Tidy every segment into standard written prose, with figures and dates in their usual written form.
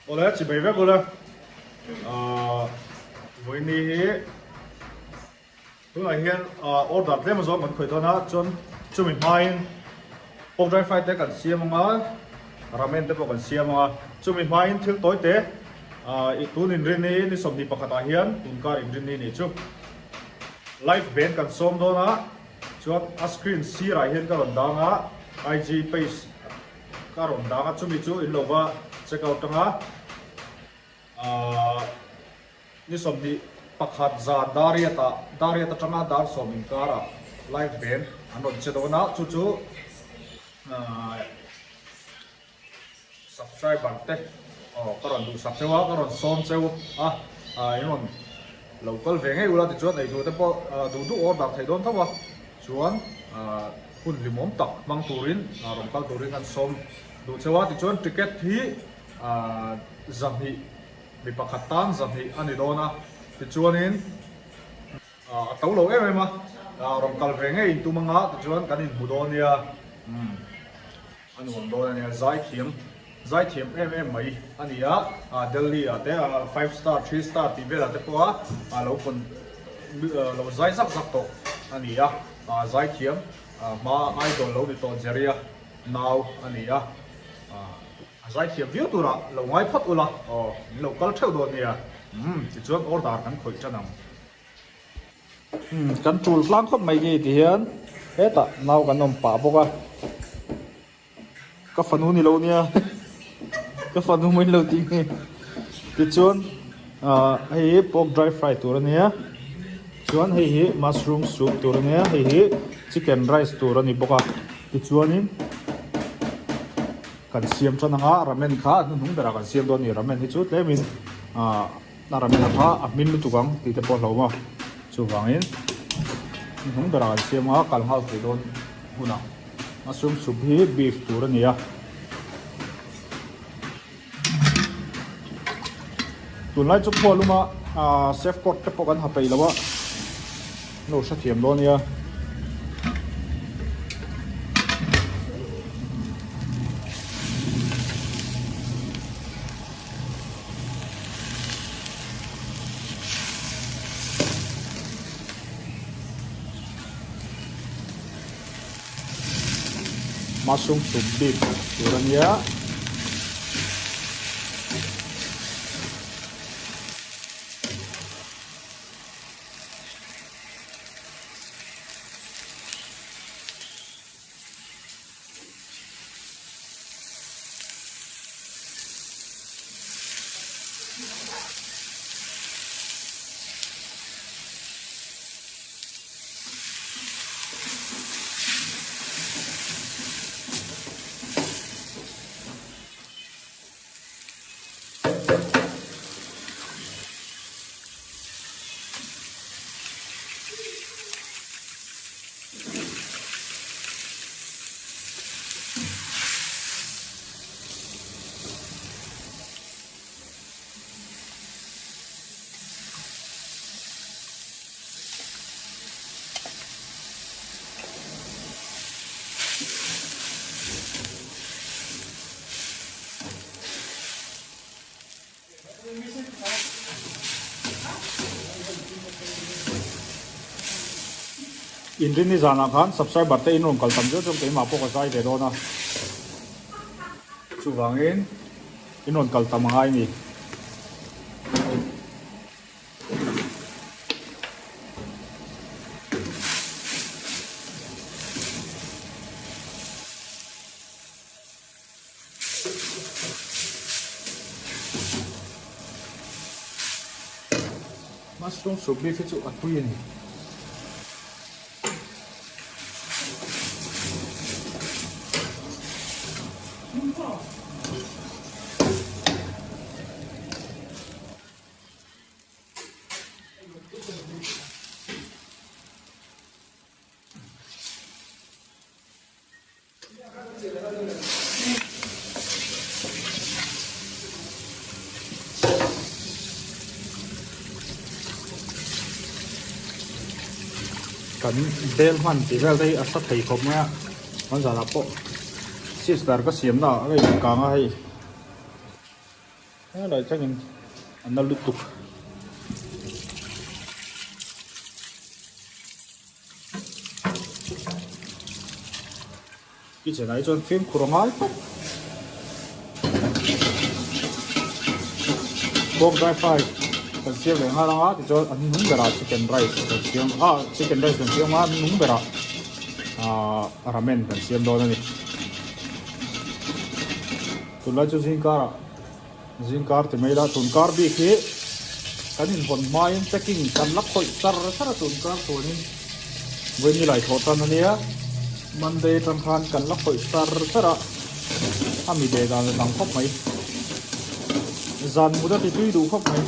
Awle chimei vek ula ahh vawiin hi tunah hian order tlem azawng kan khawih dawn a chuan chumi hmain pork dry fry te kan siam anga ramen te pawh kan siam anga chumi hmain thil tawi te ahh tun inrin hi ni 21 pakhatah hian tunkar inrin ni nih chu live band kan sawm dawn a chuan a screen sirah hian ka rawn dang a IG page Ka rawn dang a, chumi chu in lo va check out anga aah ni 21 zan Dariat ah Dariat atanga dar sawm inkar ah live band an rawn che dawn a, chu chu aah subscriber te aw ka rawn duhsak cheu a, ka rawn sawm cheu a, aah in rawn lo kal ve ngei ula tichuan eitur te pawh duh duh order thei dawn tho a, chuan aah. Hun hlimawm tak hmang turin rawn kal turin an sawm duh cheu a, tichuan ticket hi 200 mi pakhat tan 200 a ni dawn a, tichuanin a to lo em em a, rawn kal ve ngei in tum anga tichuan kan inhmu dawn nia, umm a nuam dawn a nia, zaithiam zaithiam em em mai a ni a, Delhi ah te five star three star tih velah te pawh a lo pawn lo zai zak zak tawh a ni a. Zaithiam hma idol lo ni tawh Jerry-a nau a ni a, a zaithiam viau turah lo ngai phawt ula aw min lo kal theuh dawn nia, umm tichuan order kan khawih tan ang. Umm kan tul tlang khawp mai nge ti hian hetah nau kan awm pah bawk a. Ka fanu ni lo nia ka fanu mai lo tih nge tichuan ah hei hi pork dry fry tur a nia chuan hei hi mushroom soup tur a nia hei hi chicken rice tur a ni bawk a tichuanin kan siam tan anga ramen kha a hnuhnung berah kan siam dawn a ni ramen hi chu tlemin ah a ramen a kha a hmin lutuk ang tih te pawh a hlauhawm a chuvangin hnuhnung berah kan siam anga kal nghal thei dawn hunah. Mushroom soup hi beef tur a ni a. Tunlai chu khual luma ah safe court te pawh kan ha peih lo a, lo hrethiam dawn nia. Mushroom soup bik tur a nia. Inrinni zanah khan subscriber te in rawn kal tam zeuh chuan keimah pawh ka zai ve dawn a, chuvangin in rawn kal tam angai a ni. Mushroom soup bik hi chu a tui a ni. Kan bel hman tih vel te hi a sa thei khawp mai a kan zanah pawh sister ka siam na ah a rawn kang a hei. Helai thlengin a na lutuk. Kitchen ah hi chuan fimkhur a ngai khawp. Pork dry fry kan siam leh nghal anga tichuan a hnung berah chicken rice kan siam ah chicken rice kan siam a a hnung berah ah ramen kan siam dawn a ni. Tunlai chu zingkarah zingkar ti mai ila tunkar bik hi kan inhawn hmain packing kan la khawih char char a tunkar chuanin vawi nilai thawh tan ania Monday atang khan kan la khawih char char a a mi leh dan a dang khawp mai zan mut a ti tui duh khawp mai.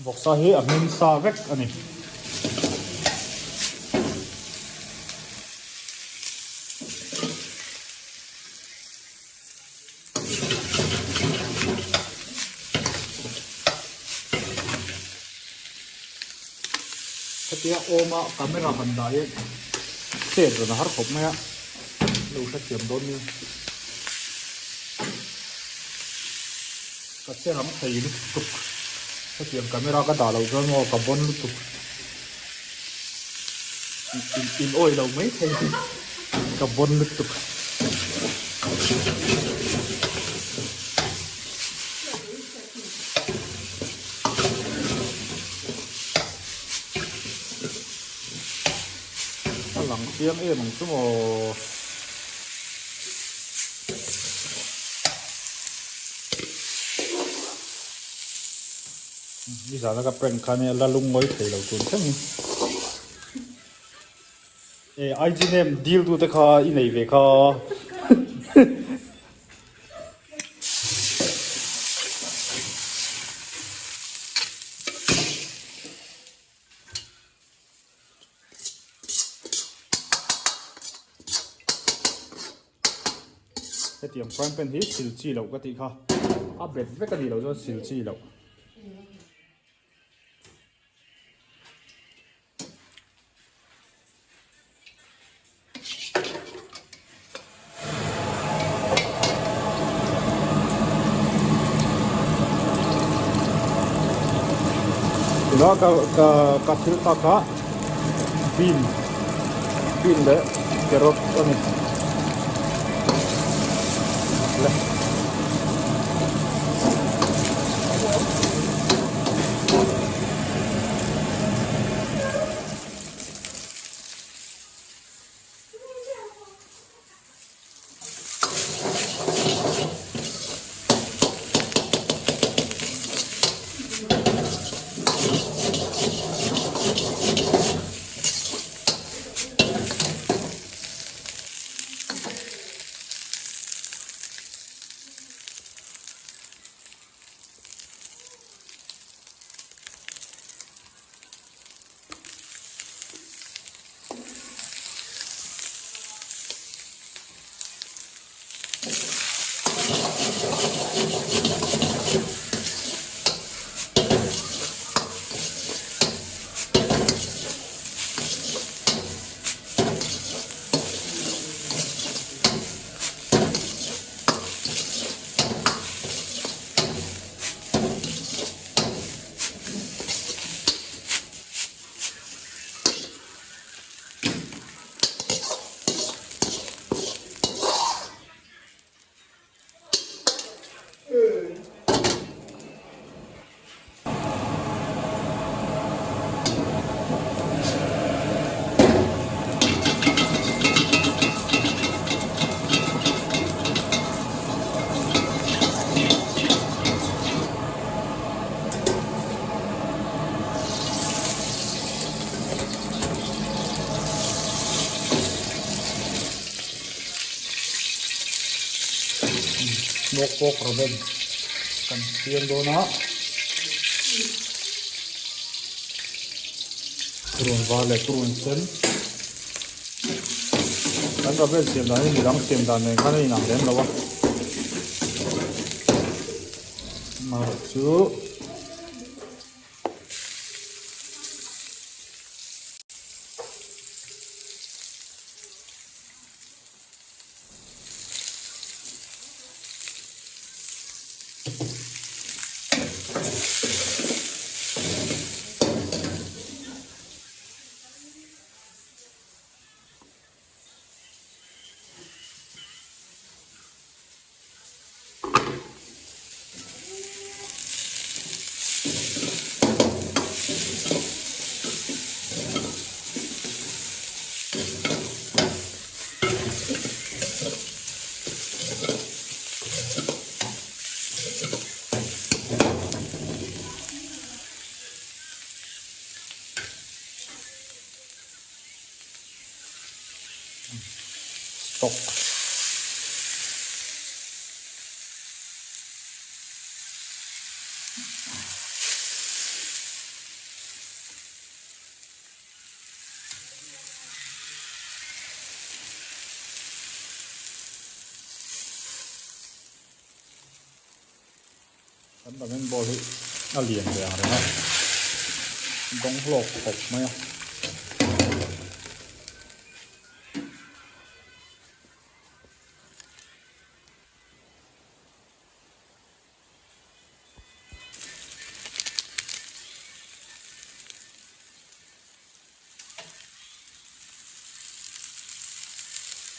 Vawksa hi a hmin sa vek a ni. Hetia awma camera han dah hi chet rawn a har khawp mai a, lo hrethiam dawn nia. Ka che rang thei lutuk, hetiang camera ka dah loh chuan maw ka bawn lutuk. In awih lo mai thei ka bawn lutuk. A lang chiang em ang chu maw. Nizana ka prank kha nia la lungngawi thei lo tun thleng in. E IG name deal tu te kha i nei ve kha. Hetiang frying pan hi sil chi loh ka tih kha a bet vek a nih loh chuan sil chi loh. Tuna ka ka ka thil tak kha bean bean leh carrot a ni. Le. Smoke pork ramen kan siam dawn a purun var leh purun sen. Kan ramen siam dan hi midang siam dan nen khan a inang lem lo a. Amaherawhchu. Stock. Kan ramen bowl hi a lian ve ang reng a, dawng hlawk khawp mai a.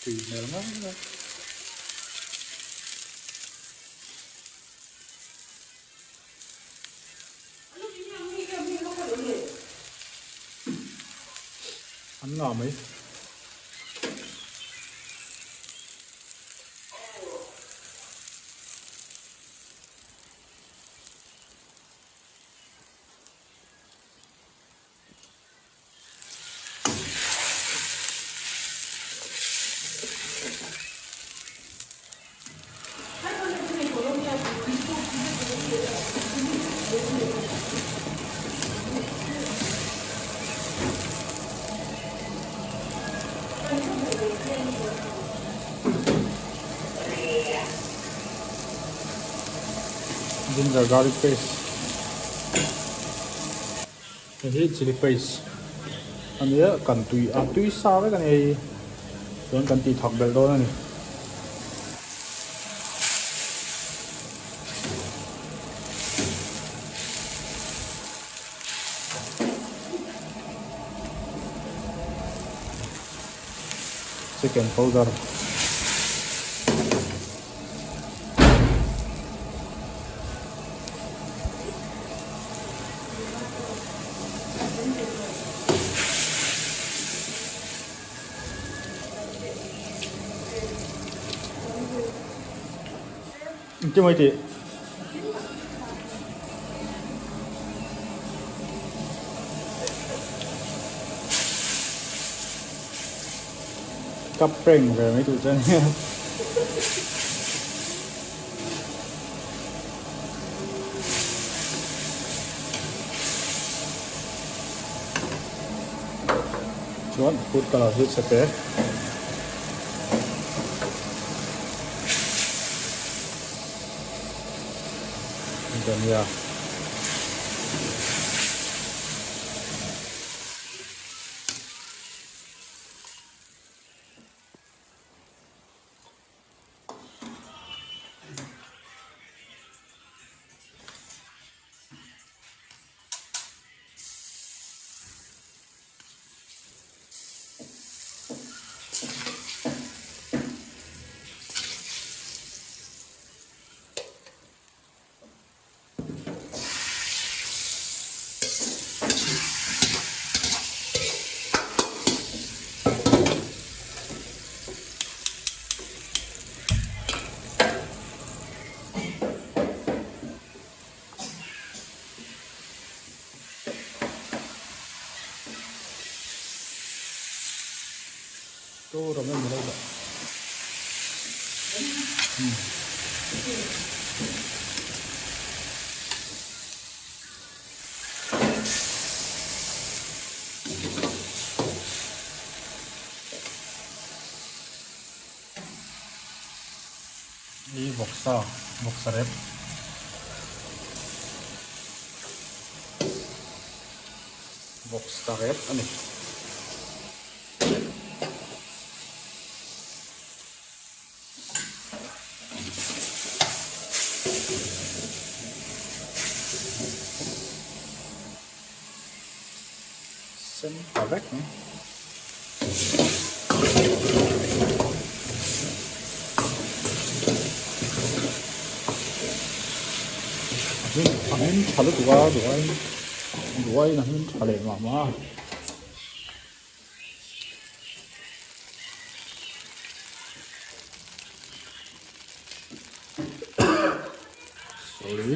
Tui hmel ngang mai. An ngah mai. Ginger garlic paste hei hi chilli paste a nia kan tui a tui sa vek a ni hei chuan kan tih thak belh dawn a ni. Chicken powder. Engtin mai tih? Ka prank ve mai duh che a nia. Chuan food colour hi chhe te. Dania. Tu ram em lo dah. I vawksa vawksa rep. Vawksa rep a ni. Sen ta vek mai. A hmin a hmin tha lutuk a duh aiin duh aiin a hmin tha leh mah mah a. Sorry.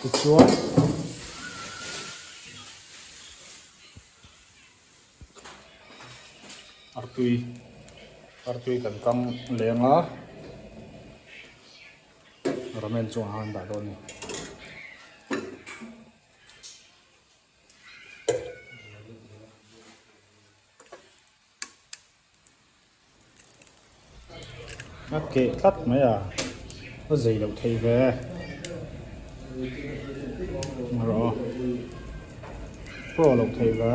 Tichuan artui artui kan kang leng a ramen chungah khan dah dawn a ni. A keh tlat mai a, a zei loh theih ve rawh aw pro loh theih ve.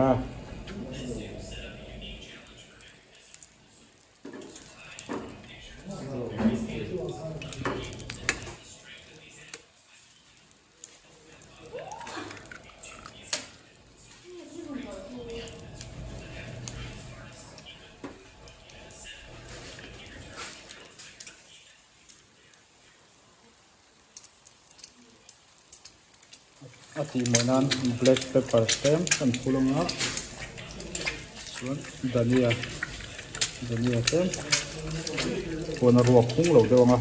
A tih mawi nan black pepper tlem kan phul ang a chuan dhania dhania tlem huan a ruak hung lo deuh ang a.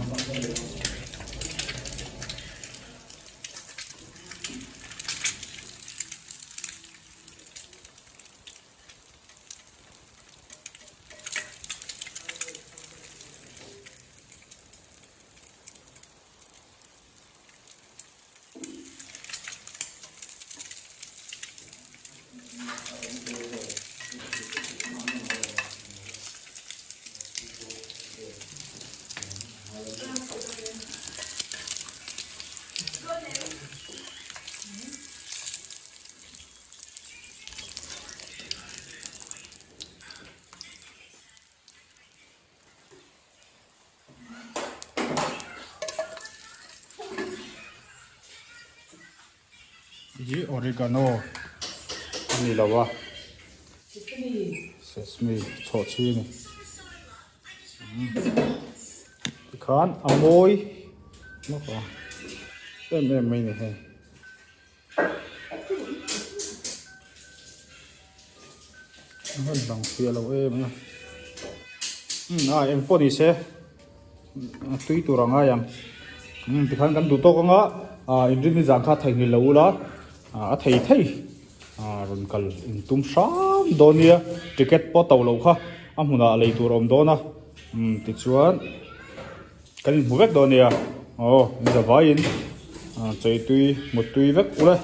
Hi oregano a ni lo a sesame chhawhchhi a ni tikhan a mawi lawk a em em mai a ni hei. A han lang fiah lo em a umm a eng pawh ni se a tui tur a ngai ang umm tikhan kan duh tawk anga ah inrinni zan kha theihnghilh lo ula ah a thei thei ah rawn kal in tum hram dawn nia ticket pawh to loh kha a hmunah lei tur a awm dawn a umm tichuan. Kan inhmu vek dawn nia. Aw, in zavaiin chawi tui, mut tui vek ule.